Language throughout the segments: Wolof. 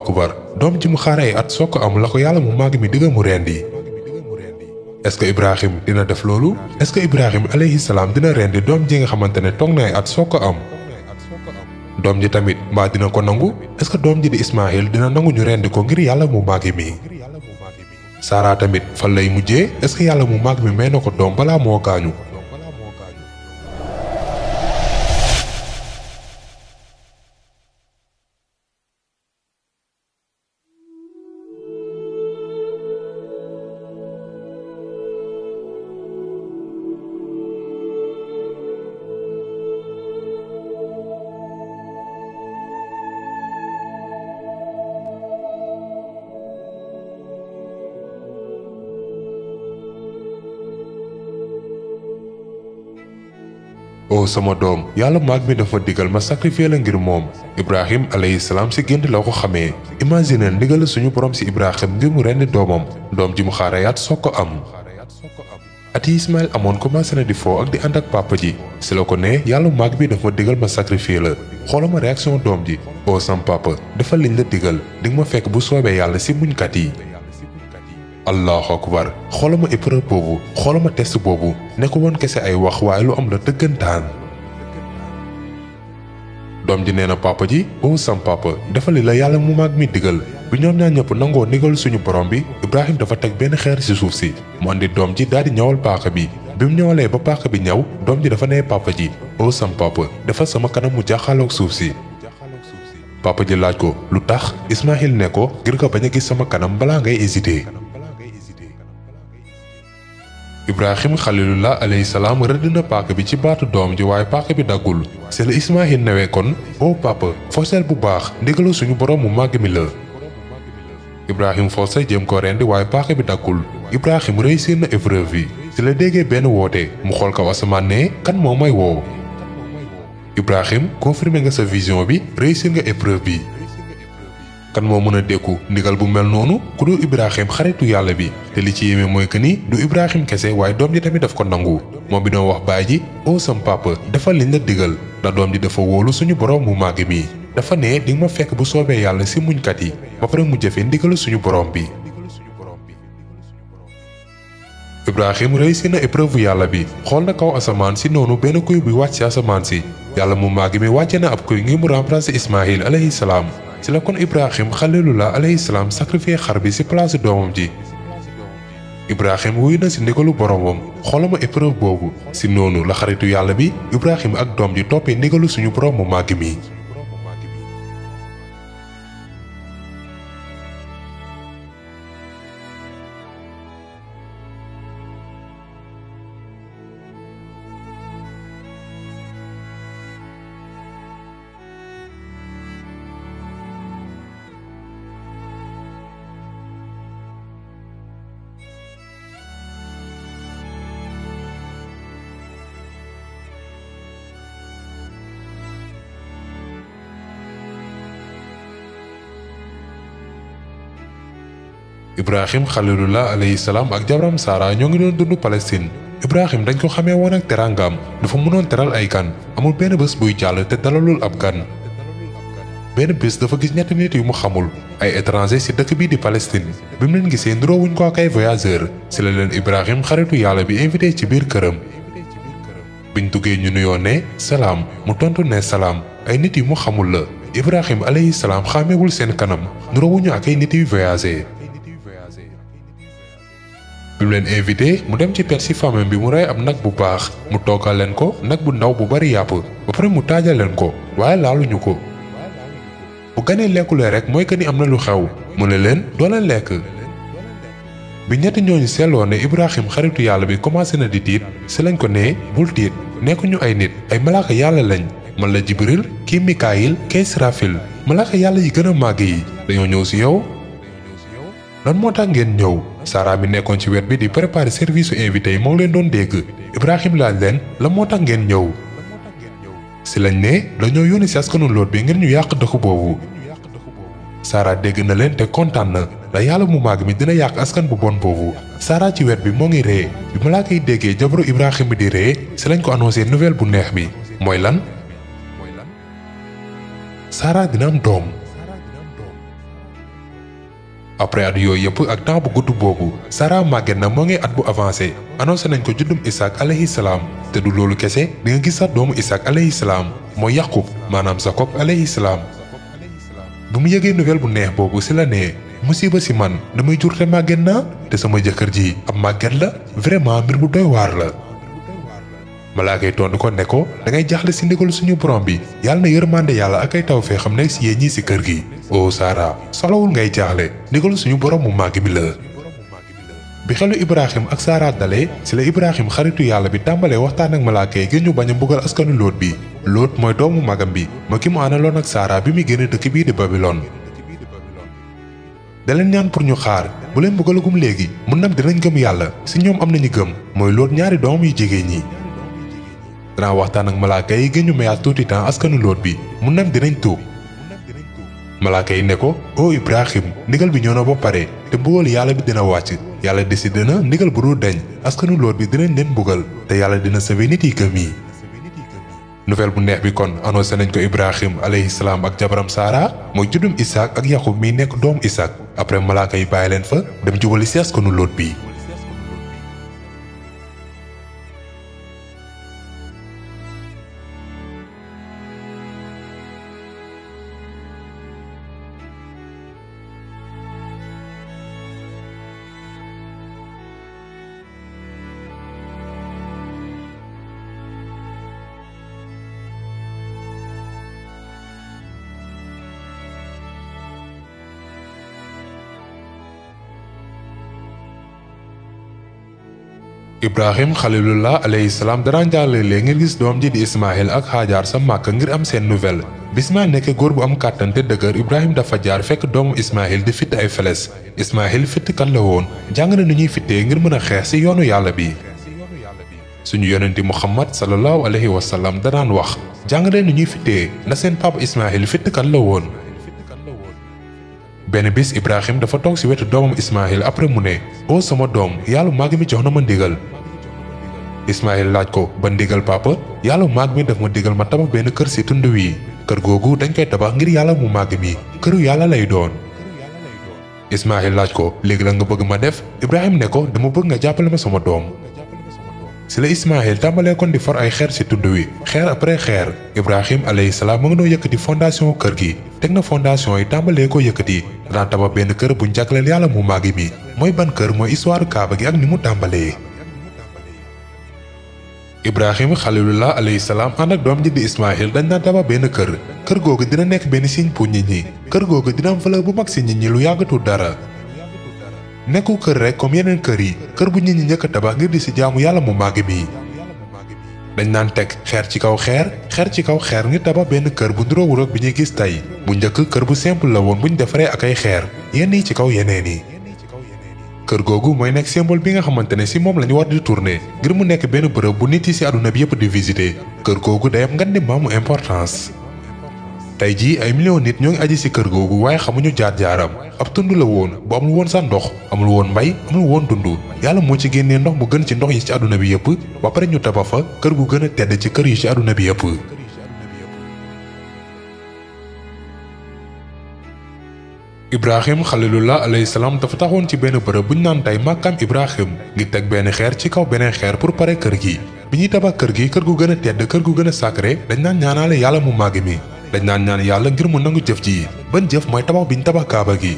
kubar doom ji mu xaar ay at soo ko am la ko yàlla mu màgg mi digal mu rendi est-ce que Ibrahim dina def loolu est-ce que Ibrahim alayhi salaam dina rendi doom ji nga xamante ne toog na ay at soo ko am doom ji tamit mbaa dina ko nangu est-ce que doom ji di Ismaïl dina nangu ñu rendi ko ngir yàlla mu màgg mi Sara tamit fan lay mujjee est-ce que yàlla mu màgg mi may na ko doom balaa moo gaañu oh sama doom yàlla maag mi dafa digal ma sacrifier la ngir moom Ibrahim alayhi salaam si gént la ko xamee imagine ndigal suñu borom si Ibrahim ngir mu rendi doomam doom ji mu xaarayaat soo ko am at yi Ismaïl amoon commencé na di foo ak di ànd ak papa ji si la ko ne yàlla maag bi dafa digal ma sacrifier la xoolama réaction doom ji oh sam papa dafa liñ la digal di nga ma fekk bu soobee yàlla si muñkat yi allahu akbar xoolama épreuve boobu xoolama test boobu ne ko woon kese ay wax waaye lu am la dëggantaan doom ji nee na papa ji oh sam papa dafa li la yàlla mu mag mi digal bi ñoom ñaar ñëpp nangoo ndigal suñu borom bi Ibrahim dafa teg benn xeer ci suuf si mu andi doom ji daal di ñawal paaka bi bi mu ñawalee ba paaka bi ñaw doom ji dafa ne papa ji oh sam papa dafa sama kanam mu jaaxaloog suuf si papa ji laaj ko lu tax Ismaïl ne ko ngir nga bañ a gis sama kanam balaa ngay hésiter Ibrahim Khalilullah alayhi salaam rëdd na paaka bi ci baatu doom ji waaye paaka bi daggul c'est la Ismaïl newee kon oh papa forcel bu baax ndigalu suñu borom mu màgg mi la Ibrahim forcé jéem ko rendi waaye paaka bi daggul Ibrahim réussir na épreuve bi ci la déggee benn woote mu xool kaw asamaan ne kan moo may woo Ibrahim confirmé nga sa vision bi réussir nga épreuve bi kan moo mën a dékku ndigal bu mel noonu ku dul Ibrahim xaritu yàlla bi te li ci yéeme mooy que ni du Ibrahim kese waaye doom ji tamit daf ko nangu moom bi doon wax baay ji oh sam papa dafa liñ la digal ndax doom ji dafa wóolu suñu borom mu màgg mi dafa ne di nga ma fekk bu soobee yàlla si muñkat yi ba pare mu jëfee ndigalu suñu borom bi Ibrahim réussir na épreuve yàlla bi xool na kaw asamaan si noonu benn kuy bi wàcc si asamaan si yàlla mu màgg mi wàcce na ab kuy ngir mu remplacer Ismaïl alayhi salaam ci la kon Ibrahim Khalilullah alayhi salaam sacrifié xar bi ci place doomam ji Ibrahim wuyu na ci ndigalu boromam xoolama épreuve boobu ci noonu la xaritu yàlla bi Ibrahim ak doom ji toppee ndigalu suñu borom mu màgg mi Ibrahim Khalilullah alayhi salaam ak jabaram Sara ñoo ngi doon dund Palestine Ibrahim dañ ko xamee woon ak teraangam dafa mënoon teral ay gan amul benn bés buy jàll te dalalul ab gan benn bés dafa gis ñetti nit yu mu xamul ay étranger ci dëkk bii di Palestine bi mu leen gisee niroowuñ ko ak ay voyageur ci la leen Ibrahim xaritu yàlla bi invité ci biir këram biñ duggee ñu nuyoo ne salaam mu tontu ne salaam ay nit yu mu xamul la Ibrahim alayhi salaam xàmmewul seen kanam niroowuñu ak ay nit yu voyagé bi mu leen invité mu dem ci pet ci famille bi mu rey ab nag bu baax mu toggal leen ko nag bu ndaw bu bari yàpp ba pare mu taajal leen ko waaye laaluñu ko bu ganee lekkulee rek mooy que ni am na lu xew mu ne leen doo leen lekk bi ñetti ñooñu seetloo ne Ibrahim xaritu yàlla bi commencé na di tiit ci lañ ko ne bul tiit nekkuñu ay nit ay malaaka yàlla lañ man la Jibril kii Mikaayil kay Israfil malaaka yàlla yi gën a màgg yi dañoo ñëw ci yow lan moo tax ngeen ñëw Sara mi nekkoon ci wet bi di préparer service su invité yi moo leen doon dégg Ibrahim laaj leen lan moo tax ngeen ñëw ci lañ ne dañoo yónni ci askanu Lóot bi ngir ñu yàq dëkk boobu Sara dégg na leen te kontaan na da yàlla mu màgg mi dina yàq askan bu bon boobu Sara ci wet bi moo ngi ree bi malaaka yi déggee jabaru Ibrahim bi di ree ci lañ ko annoncé nouvelle bu neex bi mooy lan Sara dina am doom après at yooyu yëpp ak temps bu gudd boobu Sara màgget na moo ngi at bu avancé annoncé nañ ko juddum Isaac alayhi salaam te du loolu kese di nga gis sax doomu Isaac alayhi salaam mooy Yaqub maanaam Jacob alayhi salaam. bu mu yëgee nouvelle bu neex boobu si la nee musiba si man damay jur te màgget naa te sama jëkkër ji ab màgget la vraiment mbir bu doy waar la. malaaka yi tontu ko ne ko da ngay jaaxle si ndigal suñu borom bi yàlla na yërmande yàlla ak ay taw fee xam ne si yéen ñii si kër gi. o Sara soxlawul ngay jaaxle ndigal suñu borom mu màgg mi la. bi xelu Ibrahim ak Sara dalee si la Ibrahim xaritu yàlla bi tàmbalee waxtaan ak malaaka yi ngir ñu bañ a mbugal askanu Lóot bi. Lóot mooy doomu magam bi ma ki mu àndaloon ak Sara bi muy génne dëkk bii di Babylone. da leen ñaan pour ñu xaar bu leen mbugalagum léegi mun nam dinañ gëm yàlla si ñoom am nañu gëm mooy Lóot ñaari doom yu jigéen ñi. danaa waxtaan ak malaaka yi gën ñu mayaat tuuti temps askanu Lóot bi mun nam dinañ tuub. malaaka yi ne ko o Ibrahim ndigal bi ñëw na ba pare te mbugal yàlla bi dina wàcc yàlla décidé na ndigal bu dul deñ askanu Lóot bi dinañ leen mbugal te yàlla dina sauver nit yi gëm yi. nouvelle bu neex bi kon annoncé nañ ko Ibrahim alayhi salaam ak jabaram Sara mooy juddum Isaac ak Yaqub mi nekk doomu Isaac après malaaka yi bàyyi leen fa dem jubali si askanu Lóot bi. Ibrahim Khalilullah alayhi salaam dara njàllale ngir gis doom ji di Ismaïl ak Hajar sa Màkka ngir am seen nouvelle. bi Ismaïl nekkee góor bu am kàttan te dëgër Ibrahim dafa jaar fekk doomu Ismaïl di fitt ay feles Ismaïl fittkat la woon jàng na nu ñuy fittee ngir mën a xeex ci yoonu yàlla bi. suñu yonenti Muhammad sallallahu alayhi wa sallam danaan wax jàng leen nu ñuy fittee na seen papa Ismaïl fittkat la woon. benn bis Ibrahim dafa toog ci wetu doomam Ismaïl après mu ne o sama doom yàlla màgg mi jox na ma ndigal. Ismaïl laaj ko ba ndigal papa yàlla màgg mi daf ma digal ma tabax benn kër ci tund wi kër googu dañ koy tabax ngir yàlla mu màgg mi këru yàlla lay doon. Ismaïl laaj ko léegi la nga bëgg ma def Ibrahim ne ko dama bëgg nga jàppale ma sama doom. ci la Ismaïl tàmbalee kon di for ay xeer ci tund wi xeer après xeer Ibrahim alayhi salaam mu ngi doon yëkkati fondation kër gi teg na fondation yi tàmbalee ko yëkkati daan tabax benn kër bu jagleel yàlla mu màgg mi mooy ban kër mooy histoire Kaaba gi ak ni mu tàmbalee. Ibrahim Khalilullah alayhi salaam ànd ak doom ji di Ismaïl dañ daan tabax benn kër googu dina nekk benn signe pour nit ñi kër googu dina am valeur bu mag ci nit ñi lu yàggatul dara. nekkul kër rek comme yeneen kër yi kër bu nit ñi njëkk a tabax ngir di ci jaamu yàlla mu màgg mi. dañ naan teg xeer ci kaw xeer ci kaw xeer ngir tabax benn kër bu nduroowul ak bi ñuy gis tey bu njëkk kër bu simple la woon buñ defaree ak ay xeer yenn yi ci kaw yeneen yi. kër googu mooy nekk symbole bi nga xamante ne ci moom lañu war di tourner ngir mu nekk benn bërëb bu nit yi ci àdduna bi yëpp di visiter kër googu day am ngandi maamu importance. tey jii ay millions nit ñoo ngi aji ci kër googu waaye xamuñu jaar-jaaram ab tund la woon bu amul woon sax ndox amul woon mbay amul woon dund yàlla moo ci génnee ndox mu gën ci ndox yi ci àdduna bi yëpp ba pare ñu tabax fa kër gu gën a tedd ci kër yi ci àdduna bi yëpp. Ibrahim Khalilullah alayhi salaam dafa taxoon ci benn bërëb bu ñu naan tey màkkaam Ibrahim ngir teg benn xeer ci kaw beneen xeer pour pare kër gi bi ñuy tabax kër gi kër gu gën a tedd kër gu gën a sacré dañ naan ñaanaale yàlla mu màgg mi dañ naan ñaan yàlla ngir mu nangu jëf ji ban jëf mooy tabax bi ñu tabax kaaba gi.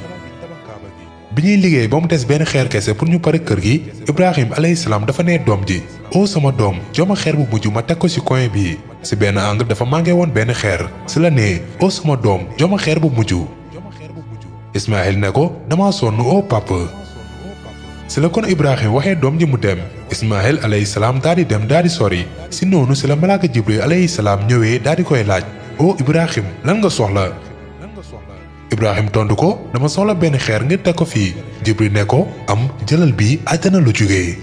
bi ñuy liggéey ba mu des benn xeer kese pour ñu pare kër gi Ibrahim alayhi salaam dafa nee doom ji o sama doom jox ma xeer bu mujj ma teg ko ci coin bii ci benn angle dafa manqué woon benn xeer ci la nee o sama doom jox ma xeer bu mujj. Ismaïl ne ko dama sonn o papa. ci la kon Ibrahim waxee doom ji mu dem Ismaïl alayhi salaam daal di dem daal di sori ci noonu ci la malaaka Jibril alayhi salaam ñëwee daal di koy laaj o Ibrahim lan nga soxla. Ibrahim tontu ko dama soxla benn xeer ngir teg ko fii Jibril ne ko am jëlal bi àjjana lu jógee.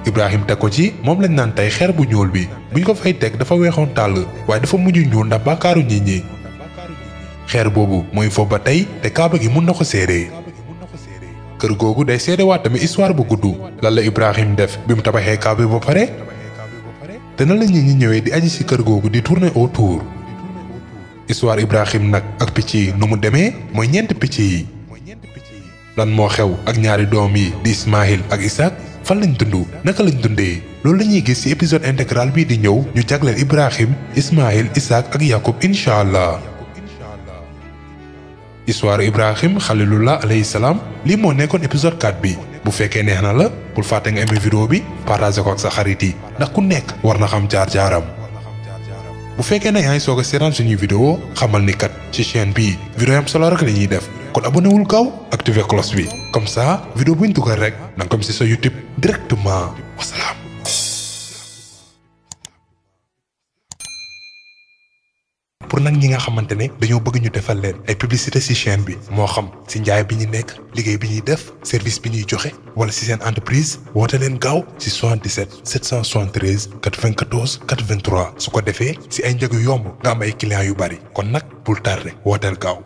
Ibrahim teg ko ci moom lañ naan tey xeer bu ñuul bi buñ ko fay teg dafa weexoon tàll waaye dafa mujj ñuul ndax bàkkaaru nit ñi. xeer boobu mooy foofu ba tey te kaaba gi mun na ko seede. kër googu day seedewaat tamit histoire bu gudd lan la Ibrahim def bi mu tabaxee kaaba bi ba pare te nan la nit ñi ñëwee di aji ci kër googu di tourner autour. histoire Ibrahim nag ak picc yi nu mu demee mooy ñeenti picc yi lan moo xew ak ñaari doom yi di Ismaïl ak Isaac fan lañ dund naka lañ dundee loolu la ñuy gis ci épisode intégral bii di ñëw ñu jagleel Ibrahim Ismaïl Isaac ak Yakub incha allah. histoire Ibrahim Khalilullah alayhi salaam lii moo nekkoon épisode 4 bi bu fekkee neex na la bul fàtte nga aimé vidéo bi partagé ko ak sa xarit yi ndax ku nekk war na xam jaar-jaaram. bu fekkee ne yaa ngi soog a seetaan suñuy vidéo xamal ni kat ci chaîne bii vidéo am solo rek la ñuy def kon abonné wul gaaw activé cloche bi comme ça vidéo buñ dugal rek da nga ko ci sa YouTube directement wasalaam. pour nag ñi nga xamante ne dañoo bëgg ñu defal leen ay publicité ci chaîne bi moo xam ci njaay bi ñu nekk liggéey bi ñuy def service bi ñuy joxe wala ci seen entreprise woote leen gaaw ci 77 773 94 83 su ko defee ci ay njëg yu yomb nga am ay clients yu bari kon nag bul tardé wooteel gaaw.